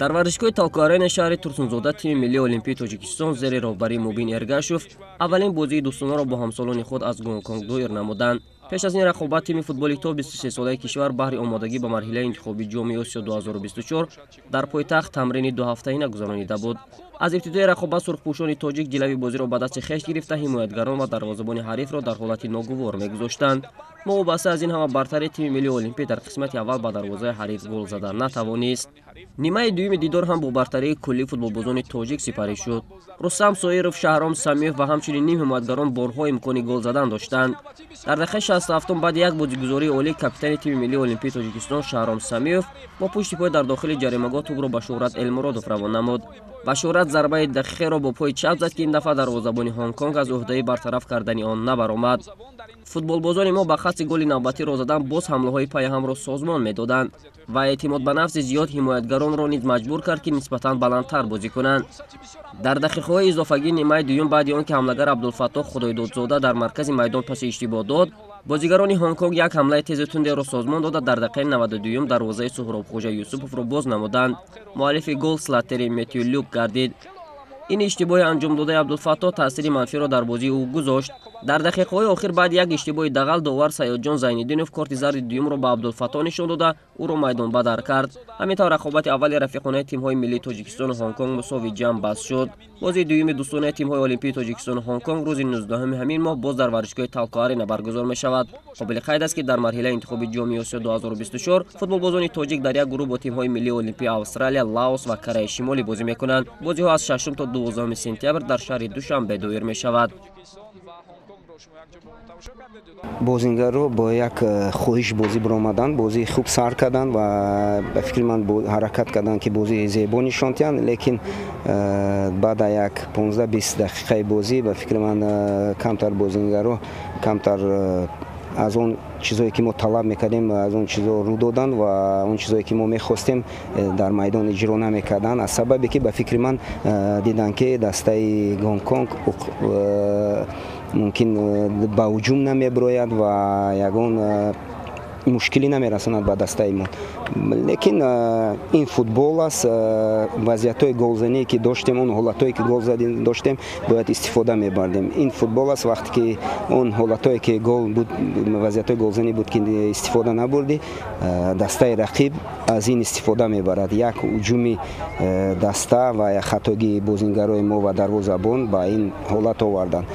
Дар варзишгоҳи Талко-Арена шаҳри Турсунзода тими миллии Олимпии Тоҷикистон зери роҳбарии Мубин Эргашев аввалин бозии дӯстонаро бо ҳамсолони худ аз Гонконг доир намуданд. Пеш аз ин рақобат тими футболи то 23-солаи кишвар баҳри омодагӣ ба марҳилаи интихобии Ҷоми Осиё 2024 дар пойтахт тамрини дуҳафтаина гузаронида буд. Аз ибтидои рақобат сурхпӯшони тоҷик ҷилави бозиро ба дасти хеш гирифта, ҳимоятгарон ва дарвозабони ҳарифро дар ҳолати ногувор мегузоштанд. Новобаста аз ин ҳама бартари тими миллии Олимпӣ дар қисмати аввал ба дарвозаи ҳариф гол зада натавонист. Нимаи дуюми дидор ҳам бо бартарии куллии футболбозони тоҷик сипарӣ шуд. Рустам Соиров, Шаҳром Самиев ва ҳамчунин ним ҳимоятгарон борҳо имкони гол задан доштанд. Дар дақиқаи 67 баъди як бозигузории олӣ капитани тими миллии Олимпии Тоҷикистон Шаҳром Самиев бо пушти пой дар дохили ҷаримагоҳ тӯбро ба Шӯҳрат Элмуродов равон намуд. Ва Шӯҳрат зарбаи дақиқеро бо пои чап зад, ки ин дафъа дарвозабони Ҳонконг аз ӯҳдаи бартараф кардани он набаромад. Футболбозони мо ба қасди голи навбатиро задан боз ҳамлаҳои пайҳамро созмон медоданд ва эътимод ба нафси зиёд ҳимоятгаронро низ маҷбур кард, ки нисбатан баландтар бозӣ кунанд. Дар дақиқаҳои изофагии нимаи дуюм баъди он ки ҳамлагар Абдулфаттоҳ Худойдодзода дар маркази майдон паси иштибоҳ дод, бозигарони Ҳонконг як ҳамлаи тезу тундеро созмон дода, дар дақиқаи 92 дарвозаи Суҳробхӯҷа Юсуповро боз намуданд. Муаллифи гол Слаттери Метью Люк гардид. Ин иштибоҳи анҷомдодаи Абдулфаттоҳ таъсири манфиро дар бозии ӯ гузошт. Дар дақиқаҳои охир баъди як иштибоҳи дағал довар Саёдҷон Зайниддинов корти зарди дуюмро ба Абдулфаттоҳ нишон дода, ӯро майдонбадар кард. Ҳамин тавр рақобати аввали рафиқонаи тимҳои миллии Тоҷикистону Ҳонконг мусови ҷамъ баст шуд. Бозии дуюми дӯстонаи тимҳои Олимпии Тоҷикистону Ҳонконг рӯзи 19 ҳамин моҳ боз дар варзишгоҳи Талко-Арена баргузор мешавад. Қобили қайд аст, ки дар марҳилаи интихоби Ҷоми Осиё 2024 футболбозони тоҷик дар як гурӯҳ бо тимҳои миллии Олимпии Австралия, Лаос ва Кореяи Шимолӣ бозӣ мекунанд. Бозиҳо аз 6 то 12 сентябр дар шаҳри Душанбе доир мешавад. Бозингарро бо як хоҳиш бозӣ баромаданд, бозии хуб сар карданд ва ба фикри ман ҳаракат карданд, ки бозии зебо нишон диҳанд, лекин баъда як 15-20 дақиқаи бозӣ ба фикри ман камтар бозингарро камтар аз он чизое ки мо талаб мекардем, аз он чизо рӯ доданд ва он чизое ки мо мехостем, дар майдон иҷро намекарданд, аз сабабе ки ба фикри ман диданд, ки дастаи Гонконг мумкин ба ҳуҷум намебирояд ва ягон мушкилӣ намерасонад ба дастаи мо. Лекин ин футбол аст. Вазъиятҳои голзание ки доштем, он ҳолатҳое ки гол доштем, бояд истифода мебардем. Ин футбол аст. Вақте ки он ҳолатҳое ки гол буд, вазъиятҳои голзанӣ буд, ки истифода набурдӣ, дастаи рақиб аз ин истифода мебарад. Як ҳуҷуми даста ва як хатогии бозингарои мо ва дарвозабон ба ин ҳолат оварданд.